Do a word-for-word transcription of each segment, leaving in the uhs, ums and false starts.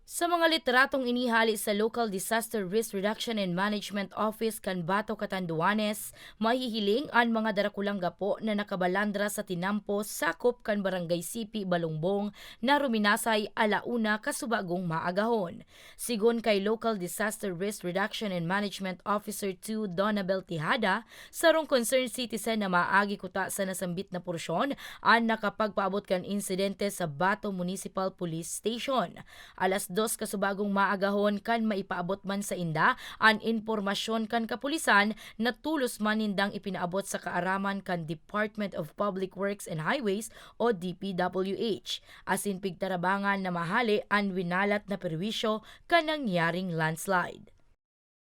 Sa mga litratong ini hali sa Local Disaster Risk Reduction and Management Office kan Bato, Catanduanes, mahihiling an mga darakulang gapo na nakabalandra sa tinampo sakop kan Barangay Sipi, Balongbong, na ruminasay ala una kasubagong maagahon. Sigon kay Local Disaster Risk Reduction and Management Officer two Donabel Tejada, sarong concerned citizen na maagi kuta sa nasambit na porsyon an nakapagpaabot kan insidente sa Bato Municipal Police Station. Alas dos kasubagong maagahon kan maipaabot man sainda an impormasyon kan kapulisan na tolos man nindang ipinaabot sa kaaraman kan Department of Public Works and Highways o D P W H, asin pigtarabangan na mahale an winalat na perwisyo kan nangyaring landslide.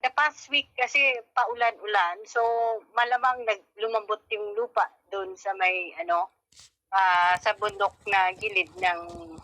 The past week kasi paulan-ulan, so malamang nag-, lumambot yung lupa doon sa may, ano, ah, sa bundok na gilid ng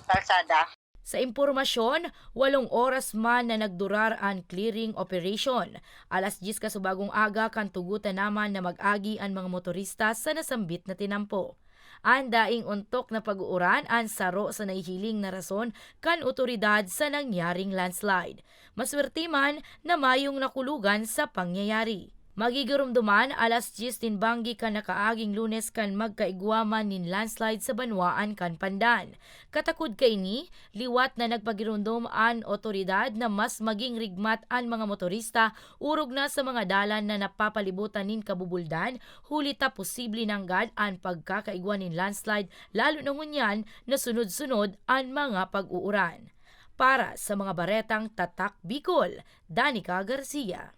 kalsada. Sa impormasyon, walong oras man na nagdurar an clearing operation. Alas dyes kasubagong aga kan tugutan naman na mag-agi an mga motorista sa nasambit na tinampo. An daing ontok na pag-uuran an saro sa nahihiling na rason kan otoridad sa nangyaring landslide. Maswerte man na mayong nakulugan sa pangyayari. Magigiromdoman alas dyes nin banggi kan nakaaging Lunes kan magkaigwa man nin landslide sa banwaan kan Pandan. Katakod kaini, liwat na nagpagiromdom an otoridad na mas maging rigmat an mga motorista orog na sa mga dalan na napapalibutan nin kabubuldan, huli ta posible nanggad an pagkakaigwa nin landslide, lalo na ngunyan na sunod-sunod an mga pag-uuran. Para sa mga baretang Tatak Bicol, Danica Garcia.